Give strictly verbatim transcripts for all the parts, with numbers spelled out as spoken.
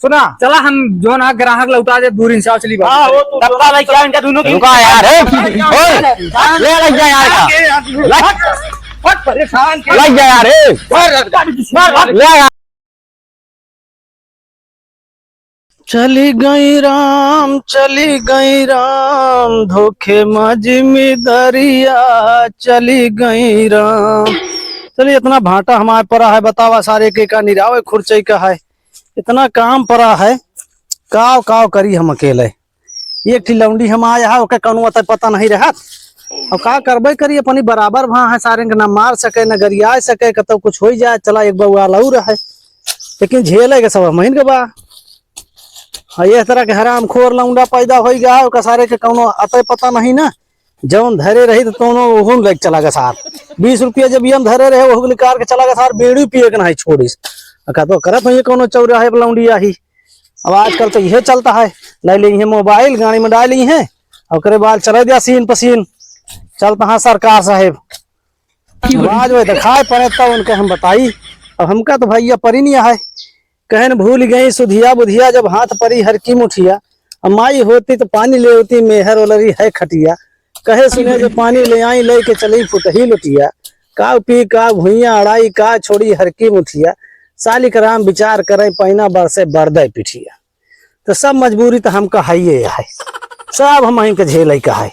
सुना, चला हम जौन है ग्राहक लौटा दे, दूर इनसे चली बात। हाँ, हो, तू डब्बा लेके आ इनका दोनों की। रुका यार, ए, ओए, ले, ले जा यार का। ले, हट, परेशान कर। ले जा यार, ए। मार, मार, मार। ले यार। चली गई राम, चली गई राम, धोखे मा जिम्मेदारिया चली गई राम। चली, इतना भाटा हमारे परा है, बतावा सारे के का निरावे खुरचई का है, इतना काम परा है, काव काव करी हम अकेले। एक ठी लौंडी हम आया है, ओके कौनो अतः पता नहीं रहत। अब का करबे करी, अपनी बराबर भा है, सारे के न मार सके, न गरिया सके, कतौ कुछ होई जाए, चला एक बउआ लऊ रहे, लेकिन झेले के सब महीन के बा। हाँ, ये तरह के हरामखोर लौंडा पैदा होई गया है, ओकर सारे के कौनो अतः पता नहीं ना। जौन धरे रही तो तौनो ओहुन लेके चला गया सार। बीस रुपया जब ये हम धरे रहे, ओहू निकाल के चला गया सार, बीड़ी पिए के नहीं छोड़िस। आ का तो करत होइए कौनो चौराहे पर लौंडी आही। अब आजकल तो यह चलता है, ले ली है मोबाइल, गाड़ी में डाली है, ओकरे बाद चले दिया सीन पसीन। चलता हाँ सरकार साहेब। अब आज वह दिखाए पड़े तब उनके हम बताई। अब हमका तो भैया परी नहीं है। कहन भूल गई सुधिया बुधिया, जब हाथ परी हर की मुठिया। अब माई होती तो पानी ले होती, मेहर ओलरी है खटिया। कहे सुने जो पानी ले आई, लेके चली फुटही लुटिया। का पी का भुइया अड़ाई, का छोड़ी हर की मुठिया। सालिक राम विचार करें, पैना बरसे बरदे पिठिया। तो सब मजबूरी तो हमका हइये है, सब हम इनके झेले का है।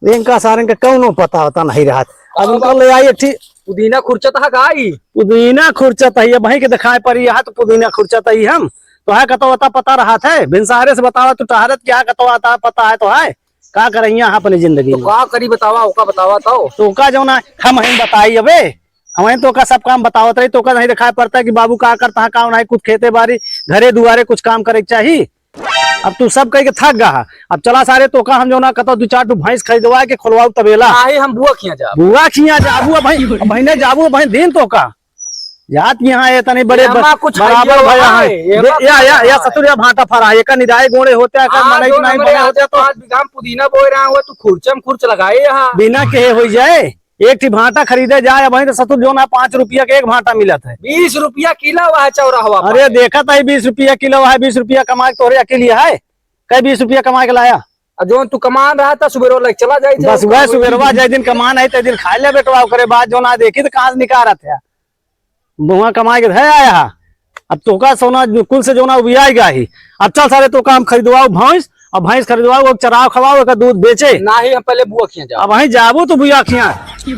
इनका सारन के कौनो पता होता नहीं रहत। अब उनका ले आई एक ठी पुदीना खुरचत है का ई? पुदीना खुरचत है, ये वहीं के दिखाए पड़ी है तो पुदीना खुरचत है हम। तो है कतो अता पता रहत है, भिनसारे से बतावा तू टहरत क्या कतो अता पता है तो है? का करइया है अपनी जिंदगी तो में? का करी बतावा, ओका बतावा तो। तो ओका जौन है, हम ही बताई अबे, हम ही तो ओका सब काम बतावत रही, तो ओका नहीं दिखाई पड़ता कि बाबू का करता है, का नहीं, कुछ खेते बारी, घरे दुआरे कुछ काम करे के चाही। अब तू सब कह के थक गया है। अब चला सारे तोका हम जौन है कतो दू चार ठो भैंस खरीदवा के खोलवाऊ तबेला। नाही, हम बुआ खिया जाब। बुआ खिया जाबू, अब भाई, अब भाई नहीं जाबू, अब भाई दिन तोका। जात यहाँ है तनी बड़े एमा ब-, कुछ बराबर हइयो भया है, है। एमा दे-, या, कुछ या, या है। ससुर या भाटा फरा है, एका निराए गोड़े होते, एका हाँ, मनई जो नहीं हमरे बने आज होते तो। पाँच बीघा में पुदीना बोए रहा हुआ, तू खुर्चम खुर्च लगाए यहाँ। बिना कहे हो जाए, एक ठी भाटा खरीदे जाए, अब वहीं तो ससुर जौन है पाँच रुपया के एक भाटा मिलत है। बीस रुपया किलो वह चौराहवा अरे पर। देखत ही बीस रुपया किलो है, बीस रुपया कमा के तोहरे अकेले है, कै बीस रुपया कमा के लाया? आ जौन तू कमान रहा था, सुबेरवा लग चला जाई थे, बस वह सुबेरवा जाए दिन कमान आई, ते दिन खाए ले बेटवा, ओकरे बाद जौन आ देखी तो कहाँ से निकारत है। मुँहा कमाए के धरे आया है। अब तोका सोना कुल से जोना उबियाई गा ही। अब चल सारे तोका हम खरीदवाओ भैंस, अब भैंस खरीदवाओ, अब चराव खवाओ, एकर दूध बेचे। नाही, हम पहले बुआ खिया जाओ। अब वहीं जाबू तो बुआ खिया।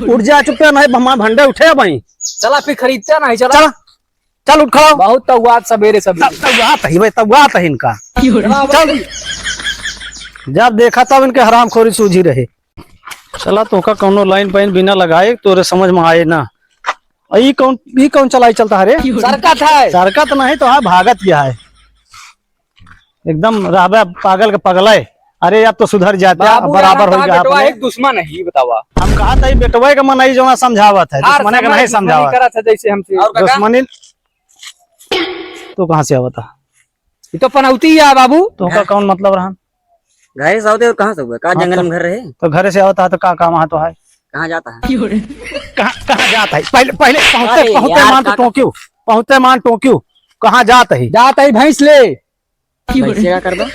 उठ जा चुपचाप, नहीं हमारे भंडे उठे अब वहीं। चला फिर खरीदते नहीं, चला। चला, चल उठ खड़ा। बहुत तौआत सबेरे सबेरे। तब तौआत ही भाई, तौआत ही इनका। चला, चल। जब देखा तब इनके हरामखोरी सूझी रहे। चला तोका कौनो लाइन पाइन बिना लगाए तोरे समझ में आए ना। आ, ई कौन, ई कौन चलाई चलता है रे? सरकत है। सरकत नहीं तो है, भागत क्या है? एकदम रहबे पागल के पगले। अरे अब तो सुधर जाते, अब बाबू, बराबर यहाँ हो का गया बेटवा अपने। एक दुश्मन है, ये बतावा। हम कहा था, ये बेटवा के मनई जो ना समझावत है, हाँ, दुश्मने के समझ नहीं दुश्मनी समझावत। करत है जैसे हमसे। और काका? दुश्मनी तो कहाँ से आवता? ये तो पनौती है बाबू। तो का कौन मतलब रहन? घरे से आवते और कहाँ से हुआ? का हाँ, जंगल तो, में घर रहे? तो घरे से आवता है तो का काम है तो है? कहाँ जाता है? कहाँ, कहाँ जाता है? पहले, पहले पहुँचते, अरे पहुँचते यार, मान तो का टोक्यो, पहुँचते मान टोक्यो। कहाँ जाता है? जाता है भैंस ले। भैंसिया का करबा?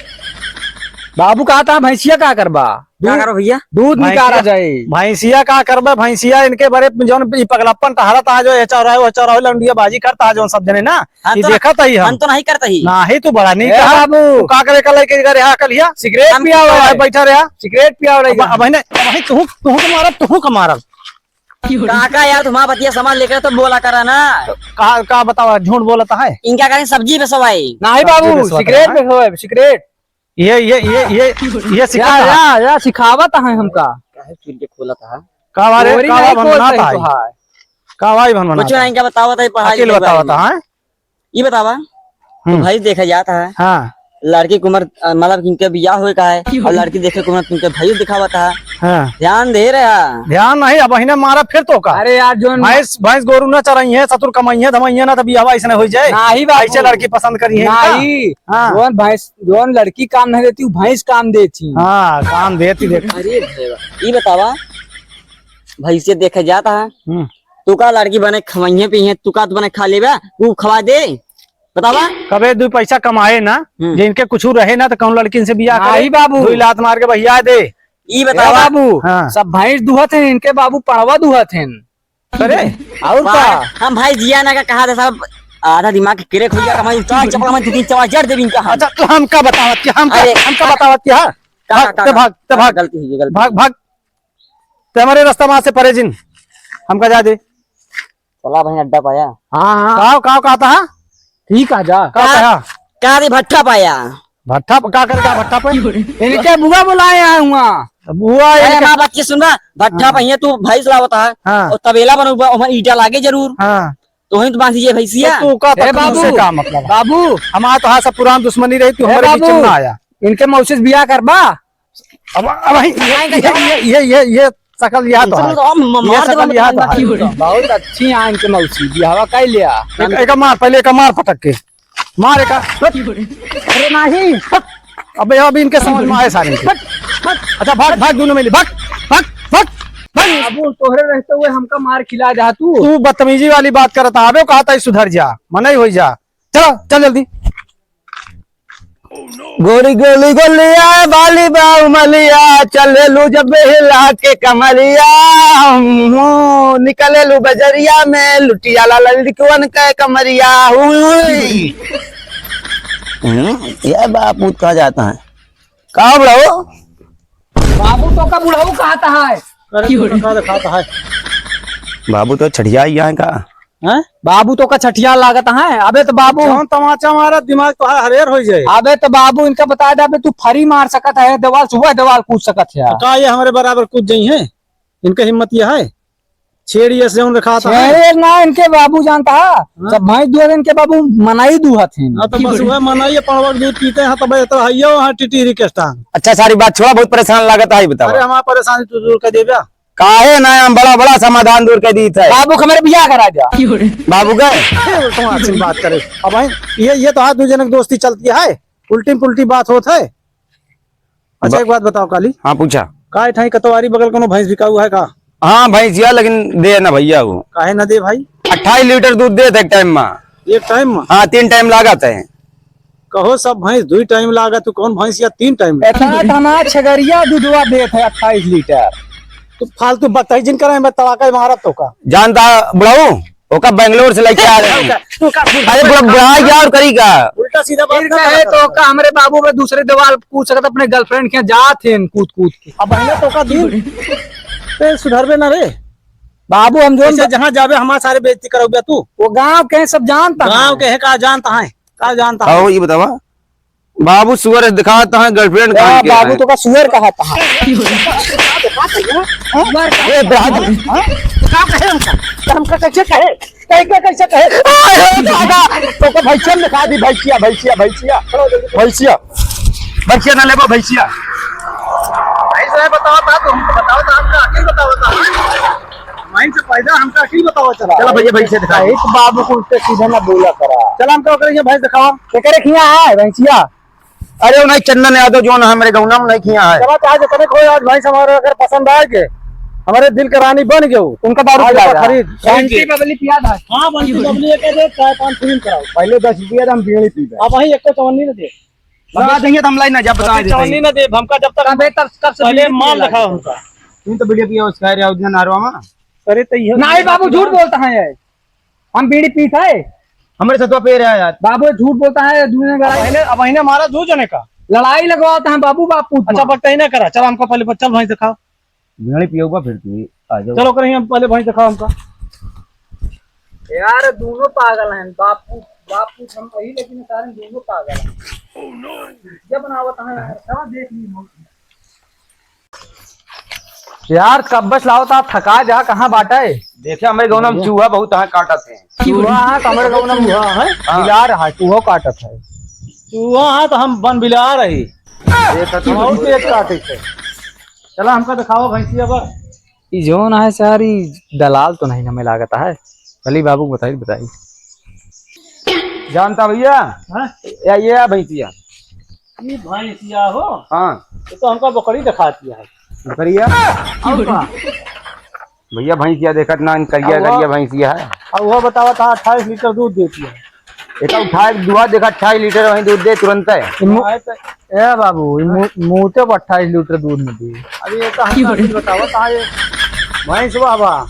बाबू कहा था भैंसिया का करबा? का दूध, करबा भैया? दूध भैंसिया, निकाला जाए। भैंसिया का करबा? भैंसिया इनके बरे जौन ई पगलप्पन टहरत है जो ये चौराहे, वो चौराहे लौंडिया बाजी करता है जौन सब जने ना। हम ई तो ना, देखत ही हम। हम तो नहीं करता ही। नाही तू बड़ा नहीं ए कहा। बाबू। तू का करे का लेके इधर यहाँ कर लिया? सिगरेट हम पियावे तो है। बैठा रहा। सिगरेट पियावे अब, है। अब इन्हें, अब इन्हें तू, तू को मारब, तू को मारब। काका यार, तुम्हारा बतिया समझ लेकर तो बोला करा ना। का, का बतावा, झूठ बोलता है? इनका करें सब्जी बेचवाई। नाही सब्जी बाबू, बेचवाता सिगरेट है। बेचवाई, सिगरेट। ये, ये, ये, ये, ये या, सिखाता है। या, या सिखावत है हमका। काहे चुन के खोलत है? का बारे, चोरी का नहीं बा खोलत बनवाता है है? तो है। का भाई बन कुछ बनाता नहीं, है? इनका बतावत है पढ़ाई अकेले लिखाई के बतावत बारे में। है? ई बतावा, हम्म। भाई देखे जात है। हाँ। लड़की के उम्र, अ, मतलब कि इनके बियाह होए का है, और लड़की देखे के उम्र इनके भाई दिखावत है। हाँ। ध्यान दे रहा। ध्यान नहीं, अब अहिने मारा फिर तो का। अरे यार, जोन भैंस, भैंस गोरू ना चराई है, ससुर कमाई है, धमाई है ना, तब बियाह ऐसे नहीं हो जाए। नाही बाबू। ऐसे लड़की पसंद करी है इनका। नाही। हाँ। जोन भैंस, जोन लड़की काम नहीं देती, भैंस काम देती। हाँ, काम देती देख। अरे भैया, ई बतावा, भैंसे देखे जात है। हम्म। तू का लड़की बने खवाइए पी है, तू का तो बने खा लेबे, तू खवा दे। बतावा। कबे दुइ पैसा कमाए ना, हम्म। जे इनके कुछू रहे ना, तो कौन लड़किन से बियाह करे? नाही बाबू। दुइ लात मार के बहिया दे। ई ए बतावा। बाबू, हाँ। सब भैंस दुहत हैं, इनके बाबू पड़वा दुहत हैं। अरे, और का? हम भाई जिया ना का कहा था साहब, आधा दिमाग के crack हो गया, हमारी उतार चपला में दो तीन चपला जड़ देबी इनका हम। अच्छा, तो हमका बतावत कि, हमका, अरे, हमका बतावत कि, हाँ? का, भाग, का, ते का, भाग, ते का भाग। गलती हुई है, गलती। भाग, भाग। ते हमारे रास्ता में से परे जिन, हमका जा दे। चला भाई अड्डा पाया। हाँ, हाँ। काव, काव कहता है? ठीक आ जा। का का, कहा? का रे भट्ठा पाया? भट्ठा प-, का करे का भट्ठा पे? इनके बुआ बुलाए आए हुआ। बुआ अरे इनके हमार बात के सुन ना, भट्ठा हाँ। पे हियाँ तू भैंस लावत है हाँ। और तबेला बनल बा, ओमा ईटा लागे जरूर। हाँ। तो वहीं तो बांध दीजिए भैंसिया। तो तू का ए तकलीफ बाबू, से का मतलब है? बाबू। हमार तो हाँ सब पुरान दुश्मनी रही, तू ए हमरे बीच बाबू, में ना आया। इनके मौसी से बियाह करबा? अब, अब ये, आए ये, का ये, ये, ये, ये शकल यह तो इनसे है। तो हम म-, ये मार शकल देबा, यह तो हम है। बहुत अच्छी है इनके मौसी, बियाहवा कर लिया। एक, एक मार, पहले एक मार पटक के। मार एक। अरे नहीं। अबे अब इनके समझ में आए सारे इनके। अच्छा भाग, भाग दोनों मिली, भाग, भाग, भाग, भाग। बाबू तोहरे रहते हुए हमका मार खिला जा तू। तू बदतमीजी वाली बात करता, अबे कहा था सुधर जा, मनई हो जा। चल, चल जल्दी। गोरी गोली गोलिया बाली बाऊ मलिया, चलेलू जब हिला के कमरिया, हम्म, निकलेलू बजरिया में, लुटियाला लड़कवन के कमरिया, हुई। हम्म, ये बापू कहा जाता है। का बुढ़ऊ? बाबू तोका बुढ़ऊ कहता है। अरे, तू का दिखाता है? बाबू तो छठिया ही है का? हैं? बाबू तोका छठिया लागत है। अबे तो बाबू जौन तमाचा मारा, दिमाग तो हरेर हो जाए। अबे तो बाबू इनका बता दे, अबे तू फरी मार सकत है, दीवाल सुबह दीवाल कूद सकत है। तो का ये हमारे बराबर कूद जाई हैं? इनका हिम्मत ये है? छेड़िए से उन रखा था। छेड़े ना, इनके बाबू जानता है। हाँ। सब भैंस दुहत हैं, इनके बाबू मनई दुहत हैं। हाँ, तो बस वह मनई है, पड़वा के दूध पीते हैं, तो भाई, तो हइयो, हाँ, टिटरी के टांग। अच्छा, सारी बात छोड़ा, बहुत परेशान लागत है, बताओ। अरे, हमारा परेशानी तू दूर कर देबे। काहे ना, हम बड़ा, बड़ा समाधान दूर कर दी थे। बाबू के मेरे बियाह करा जा। बाबू के? ए, तुम अच्छी बात करे। अब भाई, ये, ये तो हाथ दो जनक दोस्ती चलती है, उल्टी पुल्टी बात होत है। अच्छा, बा- एक बात बताओ काली। हाँ, पूछा। का इठाई कतवारी बगल कोनो भैंस बिकाऊ है का? हाँ, भैंसिया, लेकिन दे ना भैया वो। काहे ना दे भाई? अट्ठाईस लीटर दूध देत है एक टाइम में। एक टाइम में? हाँ, तीन टाइम लागत है। कहो सब भैंस दुई टाइम लागत, तू कौन भैंसिया तीन टाइम में? इतना तना छगरिया दूधवा देत है अट्ठाईस लीटर। तू फालतू बताई जिन करे, मैं तड़ाका मारत तो का। जानता बुढ़ऊ, ओका बेंगलोर से लेके आ रहे हैं। तू का, तू का अरे बुढ़ा, बुढ़ा क्या और करी का? उल्टा सीधा बात इनका ना है करा। तो का हमरे बाबू में दूसरे दीवाल कूद सकत, अपने girlfriend के जात हैं कूद कूद के। अब पहले तो का दिन। ते सुधरबे ना रे। बाबू हम जो ऐसे जहाँ जाबे हमारे सारे बेइज्जती करौबे तू। वो गांव के हैं, सब जानता गांव है। के हैं, का जानता है, का जानता है? आओ, ये बतावा। बाबू सुअर दिखाता है, girlfriend ए, कहाँ के बाबू है? तो का सुअर कहा था? हाँ? ए, बाबू, हाँ? का कहे हमका? हमका कैसे कहे? कैसे, कैसे कहे? आय, हो दादा, तो का भैंसिया दिखा दी, भैंसिया, भैंसिया, भैंसिया, भैंसिया, भैंसिया ना लेबो, भैंसिया। भैंस नहीं बताओ था, तो हमको बताओ था, आपका अकिल बताओ था। माइन से पैदा हमका अकिल बताओ चला। चला भैया, भैंसिया दिखा दी। एक बाबू को उल्टे सीधे ना बोला करा। चला हमका ओकरे यहाँ भैंस दिखावा। एकरे खिया है भैंसिया? अरे, वो नहीं, चंदन यादव जो ना हमारे गौना में नहीं किया है। चला, तो आज इतने कोई आज भाई हमारे अगर पसंद आ गए, हमारे दिल के रानी बन गए, उनका दारू आज पिला ओकर दे। खरीद। बंटी बबली पिया था। हाँ, बंटी बबली एक दे, चाय पान free में कराओ। पहले दस रुपया तो हम बीड़ी पी गए। अब वही एक तो चवन्नी ना दे। ना देंगे तो हम लाई ना, जब बता दे चवन्नी ना दे, हमका जब तक कबे तक, कब से पहले बीड़ी माल पिला रखा दे। हमका। तुम तो बीड़ी पिया, उसका रे, उस दिन नारवा में। अरे, तो ये नहीं बाबू, झूठ बोलता है ये। हम बीड़ी पीत है। हमरे सतुआ पे रहा यार। बाबू झूठ बोलता है, दूने अब लड़ाई, इन्हें, अब इन्हें मारा दो जने का। लड़ाई लगवाता है बाबू बाप पूत अच्छा, माँ। बकता ही ना करा। चल हमको पहले, चल भैंस दिखाओ। बीड़ी पियोगा फिर तू आ जाओ। चलो करेंगे हम पहले भैंस दिखाओ हमका। यार दोनों पागल हैं, बाप पूत, बाप पूत हम वही, लेकिन सारे दोनों पागल हैं। जब बनावत हैं यार, क्या देख ली हम। यार, कब बस लाओ ता थका जा, कहाँ बाटा है? देखे, हमरे गौना में चूहा बहुत है, काटत है। चूहा है, तो हमरे गौना में चूहा है? हाँ। बिलार है, चूहो काटत है। चूहा है, तो हम बन बिलार है। देखा तो हम और तेज काटे थे। चला, हमका दिखाओ भैंसिया बा। ई जौन है सारी दलाल तो नहीं हमें लागत है। चली बाबू बताई, बताई। जानता भैया? हाँ? या ये है भैंसिया। ये भैंसिया हो? हाँ। ये तो हमका बकरी दिखाती है। बकरिया? और का? भैया भैंसिया देखत ना, करिया, अब वो, करिया भैंसिया है। अब वो बतावा था अट्ठाईस लीटर दूध देती है। एका उठाए के दुहा देखा, अट्ठाईस लीटर वहीं दूध दे तुरंत है। ई मु-, ए बाबू, ई मु-, मुँहते पर अट्ठाईस लीटर दूध न दी। अरे ये तो हम की हो रही? बतावा, कहाँ ये भैंस बा बा?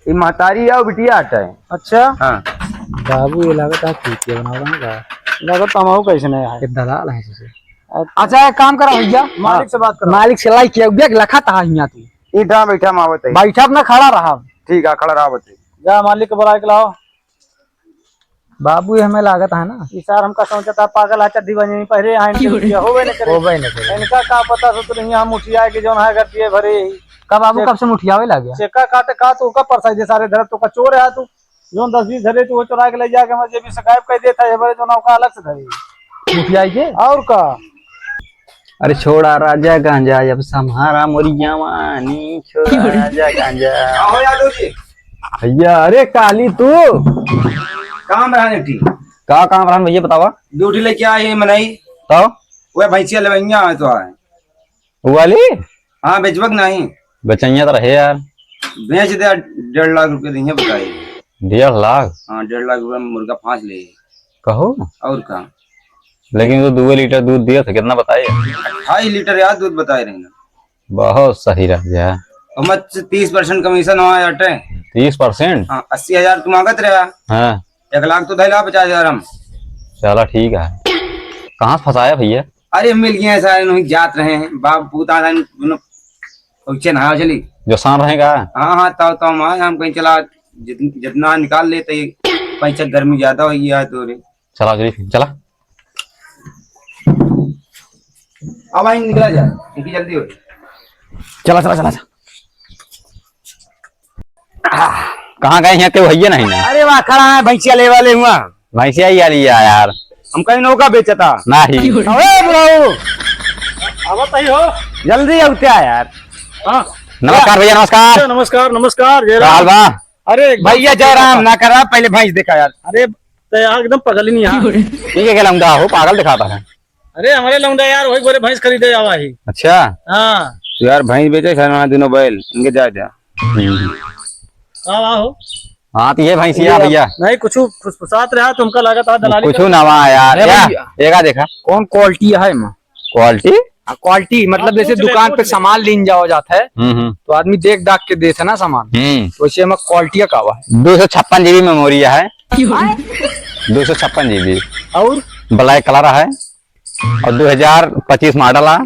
ई महतारी आओ बिटिया आता है। अच्छा। हाँ। बाबू, ये लागत है चूतिया बनावा रहा है। लागत तमाहू कैसे नहीं है? ये दलाल है जैसे। अच्छा, एक काम करा भैया। मालिक से बात करा। मालिक से लाई किया, देख लखा तहा हियाँ तू। ई दा बैठा, हम आवत है। बैठा अपना, खड़ा रहा। ठीक है, खड़ा रहा, आवत है। जा मालिक के बुला के लाओ। बाबू, ये हमें लागत है ना। ई सार हमका समझता पागल है, चड्डी बनियान पहरे हैं, इनके क्यों रे? रुपया होबे न करे। होबे न करे। इनका का पता, सोच रही हम मुठिया के जौन है घर दिए भरे ही। का बाबू, चेक-, कब से मुठियावे लागे? चेका काटे का, तू का परसाई दे सारे धरत, तू का चोर है तू। जौन दस बीस धरे तू वो चोरा के ले जाके हमारे जेबी से गायब कर देता है, बड़े जौन का अलग से धरे। मुठियाई के? और का? अरे छोड़ा राजा गांजा, अब संभारा मोरी जवानी, छोड़ा राजा गांजा। का हो यादव जी? भैया, अरे काली तू। काम रहा नहीं ठीक। का काम रहा भैया, बतावा। ड्यूटी लेके आए हैं मनई। तो? वह भैंसिया लेवैया है तो आए। वो वाली? हाँ, बेचबक नहीं। बेचैया तो रहे यार। बेच दे, डेढ़ लाख रुपये दीहे बताई। डेढ़ लाख? हाँ, डेढ़ लाख रुपये में मुर्गा फांस ले। कहो? और का? लेकिन वो दो लीटर दूध दिया था, कितना बताए? अट्ठाईस लीटर यार दूध बताए रहे ना। बहुत सही रह गया। और मत तीस परसेंट कमीशन हुआ याटे। तीस परसेंट? हाँ, अस्सी हजार तू मांगत रहा। हाँ। एक लाख तो धैला पचास हजार हम। चला ठीक है। कहाँ से फंसाया भैया? अरे मिल गया सारे, नहीं जात रहे हैं, बाप पूत आ रहे हैं, दोनों पहुंचे नहा चली। जो शाम रहेगा? हाँ, हाँ, तब, तब हम आए, हम कहीं चला, जित-, जितना निकाल लेते, पैसा गर्मी ज्यादा हो गया है तो रे। चला चली, चला। अब आई निकला जा, इनकी जल्दी हो। चला, चला, चला, चला। कहाँ गए हैं, केहू हइये नहीं ना। अरे वाह, खड़ा है भैंसिया ले वाले हुआ। भैंसिया ही आ लिया यार। हम कहीं नौका बेचता। नहीं। अबे बुढ़ऊ। आवत ही हो। जल्दी आउते आ यार। हाँ। नमस्कार भैया, नमस्कार। नमस्कार, नमस्कार, जय का हाल राम। बा? अरे एकदम भैया जय राम, ना करा, पहले भैंस देखा यार। अरे तो यार एकदम पगल ही नहीं यार। ठीक है, क्या लौंडा हो, पागल दिखाता है। अरे हमारे लौंडा यार, वही बोले भैंस खरीदे आवा ही। अच्छा। हाँ। तो यार भैंस बेचे, फिर हमारे दोनों बैल, इनके जा जा। हम्म। का बा हो? हाँ, तो ये भैंसिया ये भैया। नहीं, कुछ फुसफुसात रहा, तुमका लागत है दलाली कुछ कर ना वहाँ यार, अरे या, भैया। एका देखा। कौन क्वालिटी है माँ? क्वालिटी? हाँ, क्वालिटी, मतलब हाँ, जैसे पूछ ले, दुकान पूछ पे ले। सामान लेन जावा जाता है, हम्म, हम्म। तो आदमी देख दाख के देता है ना सामान, हम्म। तो वैसे हमारा क्वालिटी का हुआ है। दो सौ छप्पन जीबी मेमोरी है। दो सौ छप्पन जीबी। और? ब्लैक कलर है। और दो हजार पच्चीस मॉडल है।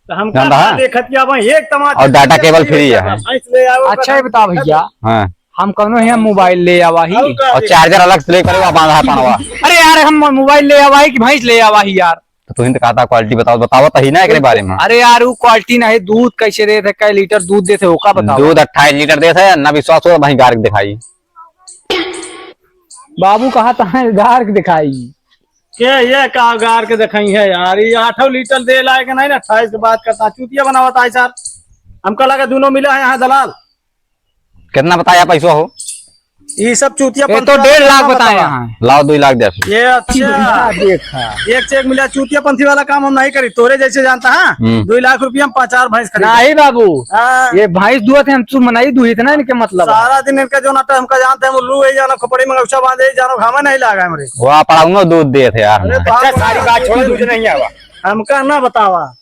तो हम जानता कहाँ है? देखत क्या भाई, एक तमाचा और डाटा केबल फ्री है। भैंस ले आओ, अच्छा, ये बता भैया। हाँ। हम कौनो यहाँ मोबाइल ले आवा ही। और का और देखा? चार्जर अलग से लेकर आ, बांधा है पनवा। अरे यार, हम मोबाइल ले आवा ही कि भैंस ले आवा ही यार? तो तुहिन तो कहता क्वालिटी बताओ, बताओ तो ही ना एकरे बारे में। अरे यार, वो क्वालिटी नहीं, दूध कैसे देते, कै लीटर दूध देते, ओका बताओ। दूध अट्ठाईस लीटर देते है, ना विश्वास हो तो वहीं गार के दिखाई। बाबू कहा तो है गार के दिखाई। के ये का गार के दिखाई है यार, ये आठों लीटर दे लाए के नहीं ना, अट्ठाईस के बात करता, चूतिया बनावता है सर। हमका लगा दोनों मिला है यहाँ दलाल। कितना बताया पैसा हो? ये सब चूतिया ये पंथी तो वाला डेढ़ लाख काम बताया बतावा। है। लाओ, दो लाख दे। ये अच्छा। देखा, देखा। एक से एक मिला, चूतिया पंथी वाला काम हम नहीं करी, तोरे जैसे जानता है। हम्म। दो लाख रुपया में पाँच चार भैंस खरीद। नहीं बाबू, हाँ। ये भैंस दुआ थे, हम तू मनाई दू, इतना इनके मतलब है। सारा दिन इनका जो नाटक हमका जानते हैं, उल्लू है, जानो खोपड़ी में गौसा बांधे, जानो घामा नहीं लागा हमरे। वाह, पड़ाउनो दूध देत है यार। अरे तो अच्छा, हम सारी बात छोड़, दूध नहीं आवा। हमका ना बतावा।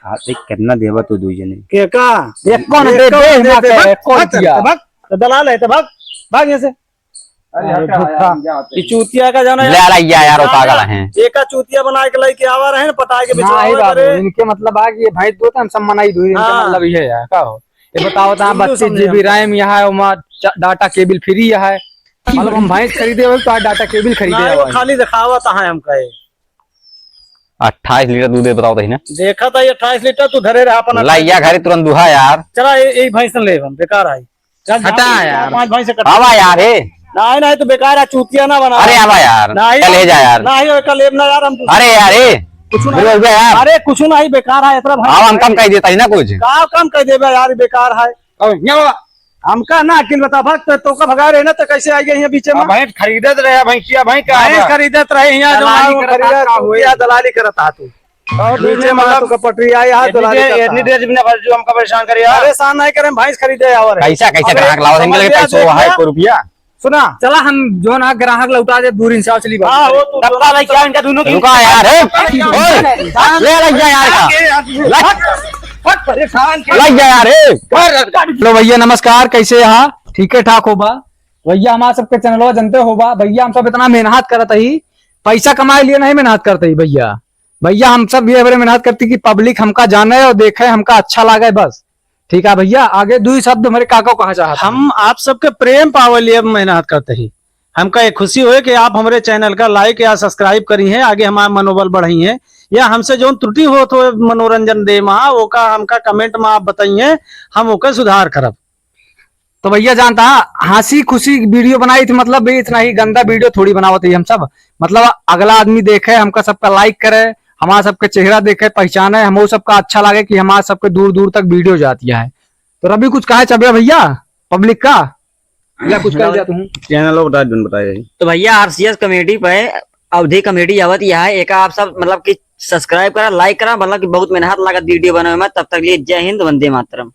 हाँ, देख, कितना देवा तू दू जने। के का? एक कौन दे, एक कौन दे, दे, दे, दे, भाग, एक कौन भाग, दिया? भाग, तो दलाल है, तो भाग, भाग यहाँ से। अरे, अरे, हटा, झूठा। यार, हम जाते ये हैं। चूतिया का जाना ले यार। आ रहा है यार, वो ना, पागल ना। है। एका चूतिया बना के लेके आवा रहे ना, पटा के ना, बिचवावा आई बाबू, करे। इनके मतलब आ कि ये भैंस दो तो हम सब मनाई दो, इनके हाँ। मतलब ये है यार, का हो? ये बताओ तो, हिंदू बत्तीस जीबी समझे हम। रैम यहाँ है, वहाँ चा-, डाटा केबल फ्री है। मतलब हम भैंस खरीदे हो तो आज डाटा केबल खरीदे ना, हो वो भाई। खाली दिखावा तो है हमका ये। अट्ठाईस लीटर दूध है, बताओ तो ही ना। देखा था ये अट्ठाईस लीटर, तू धरे रहा अपना। ला या घरे तुरंत दुहा यार। चला, ये, यही भैंस ले हम, बेकार आई। चल, हटा जा, यार। पाँच भैंस इकट्ठा। आवा यार, हे। नहीं, नहीं, तो बेकार है, चूतिया ना बना। अरे आवा यार, नहीं, चल, ले जा यार। नहीं, ओका लेब ना यार, हम अरे यार, हे। कुछ नहीं। बोल बे यार। अरे, कुछ नहीं, बेकार है, इतना भाई। आवा, हम कम कह देता ही ना कुछ। का कम कह देबे यार, बेकार है। अब यहाँ बाबा। हमका ना अकिल बता, भग, तो, तोका भगा रहे ना, तो कैसे आ गए यहाँ बीचे में? अब भैंस खरीदत रहे, भैंसिया, भैंस का भैंस बा? खरीदत रहे, यहाँ जो दलाली मालूम करत खरीदत, का तू होई? क्या दलाली करत आ तू? और बीचे में मतलब तोका पटरी आई, यहाँ इतनी दलाली देर, करत इतनी आ। देर बिना भर जो हमका परेशान करे यार। परेशान नहीं करे, भैंस खरीदे आवा रहे। कैसा, कैसा अबे, ग्राहक लावा, इनके लगे समझ पैसो लिया, है, को रुपया? सुना, चला हम जो ना ग्राहक लौटा दे, दूर इनसे चली बात। हाँ, वो तो डब्बा भाई क्या इनका दोनों की रुका यार, ए? ओए, ले लग जा यार का। हट, हट, परेशान क्या लग जा यार, ए? लो भैया नमस्कार, कैसे यहाँ? ठीक है ठाक हो बा? भैया हमार सबके चैनलवा जनते हो बा, भैया हम सब इतना मेहनत करत ही, पैसा कमाए लिए नहीं मेहनत करत ही भैया। भैया हम सब ये बड़े मेहनत करती कि पब्लिक हमका जाने और देखे, हमका अच्छा लागे बस। ठीक है भैया, आगे दुई शब्द हमरे काका कहा चाहत हैं। हम आप सबके प्रेम पावे लिए मेहनत करते ही। हमका एक खुशी होए कि आप हमरे चैनल का लाइक या सब्सक्राइब करी हैं, आगे हमारा मनोबल बढ़ाई हैं, या हमसे जौन त्रुटि होत हो मनोरंजन दे मा, ओका हमका कमेंट मा आप बताई हैं, हम ओका सुधार करब। तो भैया जानता है, हंसी खुशी वीडियो बनाई थी, मतलब भी इतना ही गंदा वीडियो थोड़ी बनावत ही हम सब। मतलब अगला आदमी देखे, हमका सबका लाइक करे, हमारा सबके चेहरा देखे, पहचाने, हमो सबका अच्छा लागे कि हमारा सबके दूर दूर तक वीडियो जाती है। तो रवि कुछ कहे चबे भैया पब्लिक का, या कुछ कह दिया तुम? चैनल और बता, जोन बताए रही। तो भैया आरसीएस कॉमेडी पे अवधी कॉमेडी आवत यह है, एका आप सब मतलब कि सब्सक्राइब करा, लाइक करा, मतलब कि बहुत मेहनत लागत वीडियो बनावे में। तब तक लिए जय हिंद, वंदे मातरम।